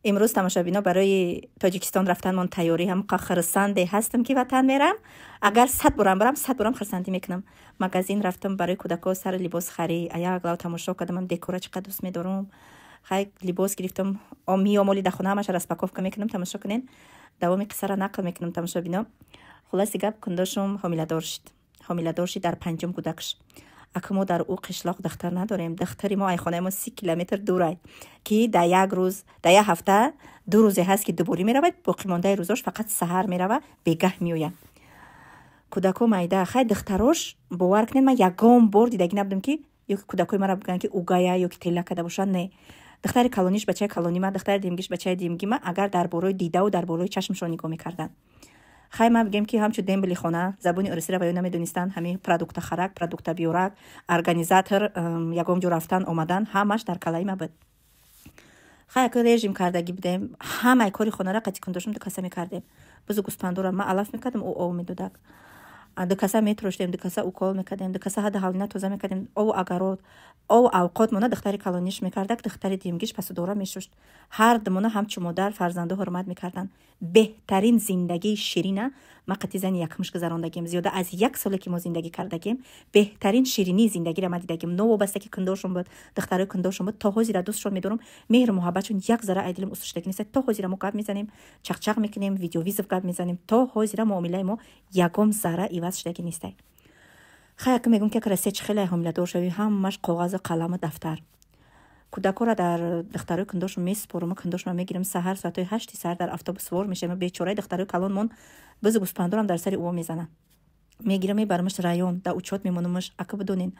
Имрӯз, тамошобино, барои Тоҷикистон рафтанмон тайёрӣ. Ҳамқа хурсанде ҳастам, ки ватан мерам. Агар 100 борам барам, 100 борам хурсандӣ мекунам. Магазин рафтам, барои кӯдако сари либос харӣ. Аяк лав тамошо кардам, декора чӣ қадр дӯст медорам. Хай, либос гирифтам, миём, оли дар хона ҳамаша распаковка мекунам, тамошо кунен. Давоми қиссаро нақл мекунам, тамошобино. Хулоси гап, кундошум ҳомиладор шуд. Ҳомиладор шид дар панҷум кӯдакш. Ака, мо дар ӯ қишлоқ дахтар надорем. Дахтари мо айхонаи мо 30 километр дурай, ки дар як рӯз, дар як ҳафта ду рӯзе ҳаст, ки дуборӣ меравад. Боқимондаи рӯзош фақат саҳар мерава, бегаҳ меояд. Кӯдако майда. Хай, духтарош, бовар кунед, ман ягон бор дидагӣ набудам, ки ё ки кӯдакои мара бигӯянд, ки угая ё ки тела карда бошанд. Не, духтари калониш бачаи калонима, духтари димгиш бачаи димгима, агар дар борои дидаву дар болои чашмшон нигоҳ мекарданд. Хай, ман бигем, ки ҳамчун дембели хона, забони урусиро ба ё намедонистанд. Ҳамин продукта харак, продукта биёрак, организатор, ягон ҷо рафтан омадан, ҳамаш дар калаи ма буд. Хай, яко режим кардагӣ будем. Ҳамаи кори хонара қати кундошум ду каса мекардем. Бузу гӯспандора ман алаф мекардам, ӯ ов медодак. Ду каса метроштем, ду каса укол мекардем, ду каса ҳада ҳавлина тоза мекардем, ову агарот, ову авқот мона духтари калониш мекардак, духтари димгиш пасудора мешушт. Ҳар думона ҳамчун модар фарзанду ҳурмат мекарданд. Беҳтарин зиндагии ширина ма қати зани якмуш гузарондагим. Зиёда аз як соле ки мо зиндагӣ кардагим, беҳтарин ширинии зиндагиро ма дидагим. Новобаста ки кундошум буд, духтарои кундошум буд, то ҳозира дӯстшон медорам. Меҳру муҳаббатшон як зарра ай дилам устушудагӣ нест. То ҳозира мо гап мезанем, чақчақ мекунем, видеовызов гап мезанем. То ҳозира муомилаи мо ягон зарра иваз шудагӣ нестай. Хай, ака, мегӯм, ки як Россия чӣ хеле ҳомиладор шавӣ, ҳамаш коғазу қаламу дафтар. Кӯдакора дар духтарои кундошум месупорум, кундошума мегирам. Саҳар соатҳои 8-и саҳар дар автобус сувор мешавем. Бечораи духтарои калонмон бузу гӯспандорам дар сари ӯ мезанад. Мегирам, мебарамаш район, дар учёт мемонамаш. Ака, бидонен,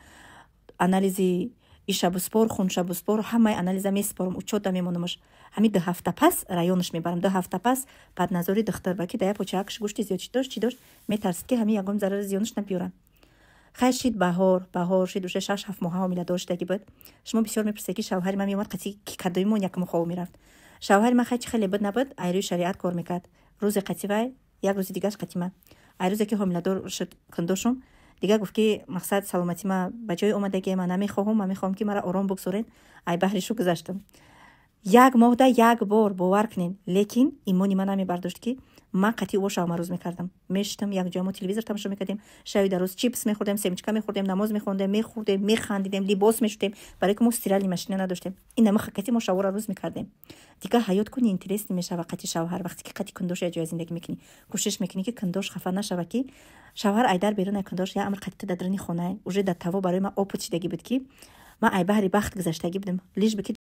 анализи ишабуспор, хуншабуспор, ҳамаи анализа месупорам, учётда мемонамаш. Ҳамин 2 ҳафта пас районаш мебарам, 2 ҳафта пас баъд назори духтар ба ки дар як почаакш гӯшти зиёд чӣ дошт, чӣ дошт, метарсид, ки ҳамин ягон зарари зиёнаш набиёрам. Хай, шид баҳор, баҳор шид, уже 6-7 моҳа ҳомиладор шудагӣ буд. Шумо бисёр мепурсед, ки шавҳари ман меомад, қатъи ки кадоимон якуму хов мерафт. Шавҳари ман, хай, чӣ хеле буд набуд, айрӯи шариат кор мекард. Рӯзе қатъи вай, як рӯзи дигаш қатъи ман. Ай рӯзе ки ҳомиладор шуд кундошум, дигар гуфт, ки мақсад, саломатӣ ма ба ҷои омадагӣ, ман намехоҳам, ман мехоҳам, ки мара ором бигзорен. Ай баҳри шу гузаштам. Як моҳда як бор, бовар кунед, лекин имони ман намебардошт, ки ман қатъи ӯ шавмарӯз мекардам. Мешитам якҷоя, мо телевизор тамошо мекардем, шави дар рӯз чипс мехӯрдем, семечка мехӯрдем, намоз мехондем, мехӯрдем, механдидем, либос мешудем, барое ки мо стиральный машина надоштем. Ин хакати мо шавора рӯз мекардем. Дигар ҳаёт куни интересный мешава қатъи шавҳар. Вақте ки қатъи кундош якҷоя зиндагӣ мекунӣ, кӯшиш мекунӣ, ки кундош хафа нашава, ки шавҳар айдар берун, ай кундош я амр қатъи дар даруни хонае. Уже дар таво барои ман опыт шидагӣ буд, ки ман ай баҳри бахт гузаштагӣ будем, лишь бы ки.